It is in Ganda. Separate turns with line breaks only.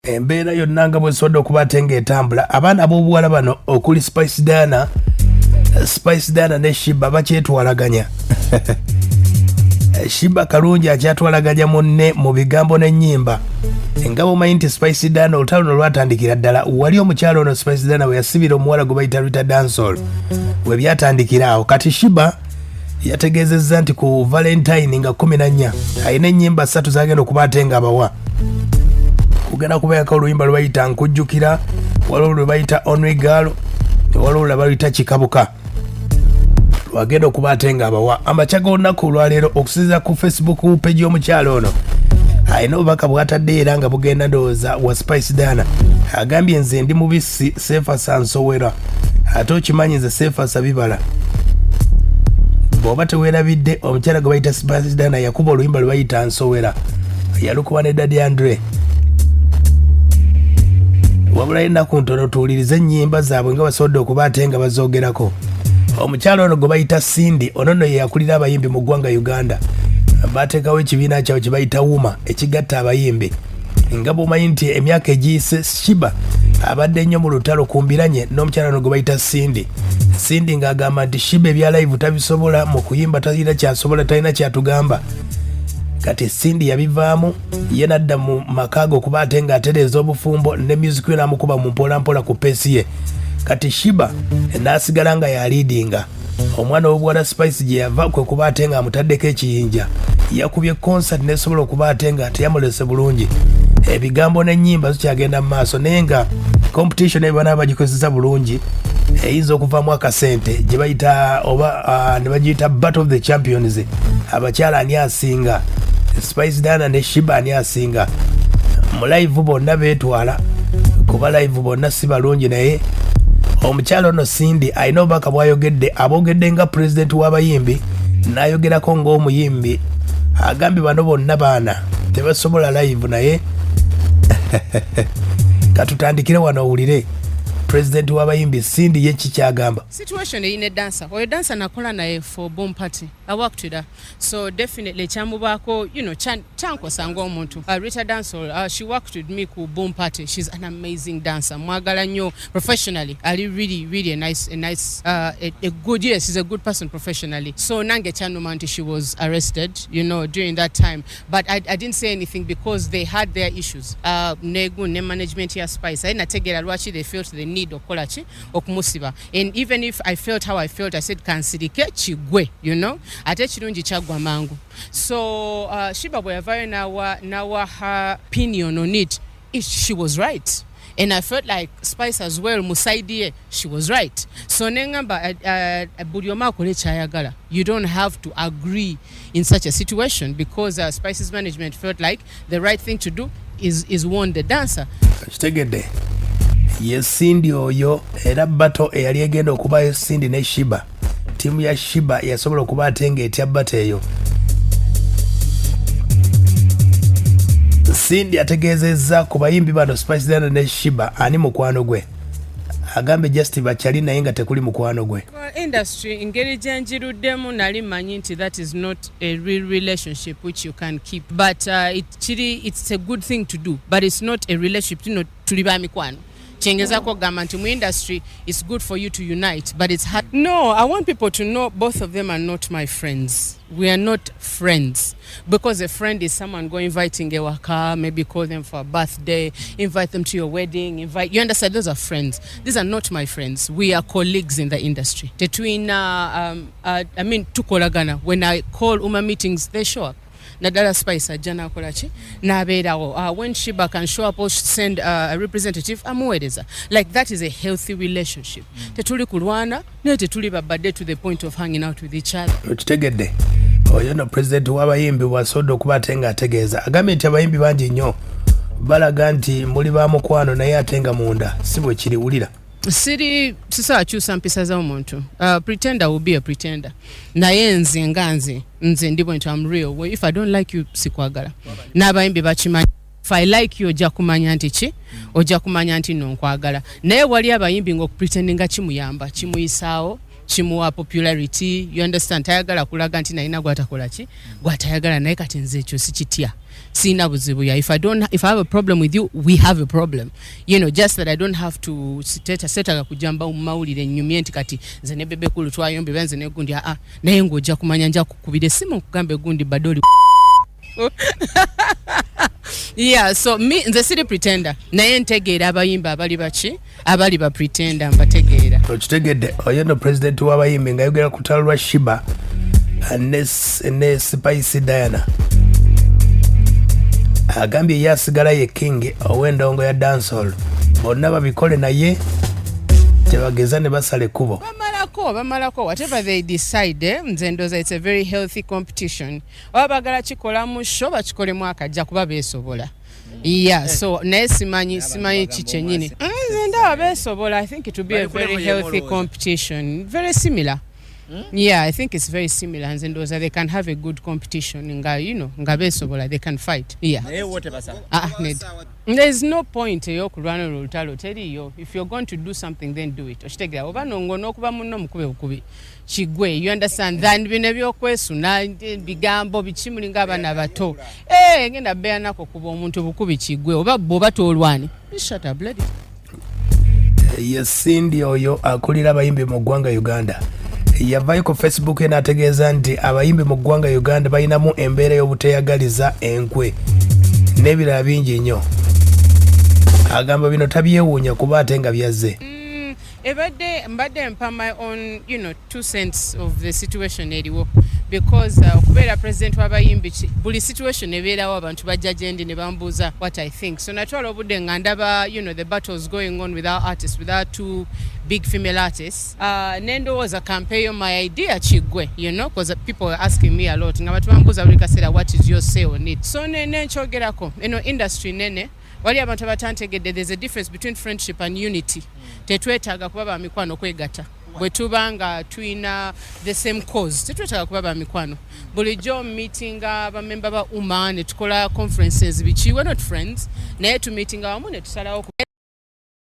Embeera yonna nga bwesobodde okuba ate ng'etambula, abaana ab'obuwala bano okuli Spice Diana, Spice Diana ne Sheebah bakyetwalaganya. Sheebah Kalungi akyatwalaganya munne mu bigambo n'ennyimba. Nga bwomanyi nti Spice Diana, olutalo luno lwatandikira ddala wali omukyalo ono Spice Diana bwe yasibira omuwala gwe bayita Rita Dancehall, we byatandikira awo. Kati Sheebah yategeezezza nti ku Valentine nga 14 alina ennyimba 3 zagenda okuba ate nga abawa. Kugenda kubeerako oluyimba lwe bayita Nkujjukira, waliwo lwe bayita Only Girl, waliwo lwe bayita Kikabuka, lwagenda okuba ate nga abawa amakya g'olunaku olwaleero. Okusinziira ku Facebook page y'omukyalo ono, alina obubaka bwatadde era nga bugenda, ndowooza, wa Spice Diana. Agambye, "Nze ndi mubisi, seefasa nsowera, ate okimanyi nze seefasa bibala." Bw'oba teweerabidde, omukyala gwe bayita Spice Diana yakuba oluyimba lwe bayita Nsowera, yalukuba ne Daddy Andre. Wabula ennaku ntono tuwulirize ennyimba zaabwe nga basobodde okuba ate nga bazoogerako. Omukyala ono gwe bayita Cindy, ono nno ye yakulira abayimbi mu ggwanga Uganda. Bateekawo ekibiina kyabwe kye bayita UMA ekigatta abayimbi. Nga bw'omanyi nti emyaka egiyise Sheebah abadde nnyo mu lutalo ku mbiranye n'omukyala ono gwe bayita Cindy. Cindy ng'agamba nti Sheebah ebya live tabisobola, mu kuyimba talina kyasobola, talina kyatugamba. Kati Cindy yabivaamu ye nadda mu maka ge okuba ate ng'atereeza obufumbo, ne music we n'amukuba mu mpolampola ku pace ye. Kati Sheebah n'asigala nga yaleadinga. Omwana w'obuwala Spice gye yava kwe kuba ate ng'amutaddeko ekiyinja. Yakubye concert nesobola okuba ate nga teyamulese bulungi. Ebigambo n'ennyimba zikyagenda mu maaso, naye nga competition eyo banaaba bagikozesa bulungi, eyinza okuvaamu akasente gye bayita oba ne bagiyita Battle of the Champions. Abakyala ani asinga? Spice Diana ne Sheebah, ani asinga mu live? Bonna beetwala kuba live bonna si balungi, naye omukyala ono Cindy alina obubaka bwayogedde, aboogedde nga pulezidenti w'abayimbi, n'ayogerako ng'omuyimbi. Agambye bano bonna baana tebasobola live. Naye katutandikire wano owulire pulezidenti w'abayimbi Cindy ye kikyagamba.
Situation eyine dancer oyo, dancer nakola naye for Boom Party. I worked with her, so definitely kyamubaako kyankosa ng'omuntu. Rita Dancehall, she worked with me ku Boom Party. She's an amazing dancer. Mwagala nnyo professionally. Ali really really a nice a good, yes, she's a good person professionally. So nange kyanuma nti she was arrested during that time, but I didn't say anything because they had their issues negu ne management ya Spice. Aye nategeera lwaki they felt the need okukola ki, okumusiba. And even if I felt how I felt, I said kansirike kigwe. Ate ekirungi kyaggwa mangu. So Sheebah bwe yavaayo nawa her opinion on it, she was right, and I felt like Spice as well mu side ye she was right. So neŋŋamba buli omu akole kyayagala. You don't have to agree in such a situation because Spice's management felt like the right thing to do is warn the dancer.
Kitegedde, ye Cindy oyo. Era battle eyali egenda okubayo Cindy ne Sheebah, ttiimu ya Sheebah yasobola okuba ate ng'etya battle eyo. Cindy ategeezezza ku bayimbi bano Spice Diana ne Sheebah ani mukwano gwe. Agambe just bakyali naye nga tekuli mukwano gwe.
Well, industry engeri gye njiruddemu, nali mmanyi nti that is not a real relationship which you can keep, but it's a good thing to do, but it's not a relationship. Tuli ba mikwano. Kyengezaako okugamba nti mu industry it's good for you to unite, but it's hard. No, I want people to know both of them are not my friends. We are not friends, because a friend is someone go inviting ewaka, maybe call them for a birthday, invite them to your wedding, invite, you understand? Those are friends. These are not my friends. We are colleagues in the industry. Tetwina I mean, tukolagana. When I call UMA meetings, they show up. Naddala Spice ajja nakola ki, n'abeerawo. When Sheebah can show up or send a representative, amuweereza. Like, that is a healthy relationship. Tetuli kulwana, naye tetuli babadde to the point of hanging out with each other.
Okitegedde, oyo no pulezidenti w'abayimbi bw'asobodde okuba ate ng'ategeeza. Agambye nti abayimbi bangi nnyo balaga nti muli ba mukwano, naye ate nga munda si bwe kiri. Wulira.
Siri sisobola mpisa z'omuntu. Pretender will be a pretender, naye nze nga nze ndi bwentyo. I'm real. Well, if I don't like you, sikwagala. N'abayimbi bakimanyi. If I like you, ojja kumanya nti ki, ojja kumanya nti no nkwagala. Naye wali abayimbi nga okupretendinga kimuyamba, kimuyisaawo. Kimuwa popularity, you understand? Tayagala kulaga nti nalina gwatakola ki, gwatayagala. Naye kati nze ekyo sikitya, sina buzibu. Yeah, if I don't, if I have a problem with you, we have a problem, just that I don't have to setaga kujamba mu mawulire nnyumye nti kati nze ne Bebe Cool twayombye, nze ne gundi. Aa, naye ng'ojja kumanya, nja kukubira essimu nkugamba egundi badde oli. Yeah, so me, nze siri pretender, naye ntegeera abayimbi abali baki, abali ba pretender, mbategeera.
Okitegedde, oyo no pulezidenti w'abayimbi ng'ayogera ku lutalo lwa Sheebah ne Spice Diana. Agambye ye asigala ye king ow'endongo ya dancehall, bonna babikole naye tebageza ne basala ekkubo.
Bamalako, bamalako, whatever they decide, eh, nze ndooza it's a very healthy competition. Oba bagala kikola mu show, bakikolemu akajja kuba beesobola. Yeah, so naye simanyi ki kyennyini. Nze ndaba beesobola. I think it will be a very healthy competition, very similar. Yeah, I think it's very similar. Nze ndowooza they can have a good competition nga nga beesobola, they can fight, yeah.
Naye wo tebasala?
Ah, nedda. There is no point ey'okulwana olwo olutalo, teriiyo. If you're going to do something, then do it. Okitegera? Oba nongo n'okuba munno mukube bukubi kigwe, you understand? Than bino ebyokwesuna bigambo biki, mulinga abaana bato. Eh, ngenda beera nako kuba omuntu bukubi kigwe, oba bw'oba tolwani, shut up, let it.
Ye Cindy oyo akulira abayimbi mu ggwanga Uganda yavayo ku Facebook ye n'ategeeza nti abayimbi mu ggwanga Uganda balinamu embeera y'obuteyagaliza, enkwe n'ebirala bingi nnyo. Agamba bino tabyewuunya kuba ate nga byazze.
Ebadde mbadde mpa my own 2 cents of the situation eriwo, because okubeera president w'abayimbi, buli situation ebeerawo abantu bajja gyendi ne bambuuza what I think. So natwala obudde nga ndaba the battles going on with our artists, with our two big female artists, nendowooza kampeeyo my idea kiggwe, because people are asking me a lot, nga bantu bambuuza buli kaseera, "What is your say on it?" So nenkyogerako. Eno industry nene, wali abantu abatantegedde. There's a difference between friendship and unity. Tetwetaaga kuba bamikwano kwegatta. Bwe tuba nga tulina the same cause, tetwetaaga kuba bamikwano. Bulijjo meetinga bamemba ba UMA ne tukola conferences biki, we're not friends, naye tumeetinga wamu ne tusalawo.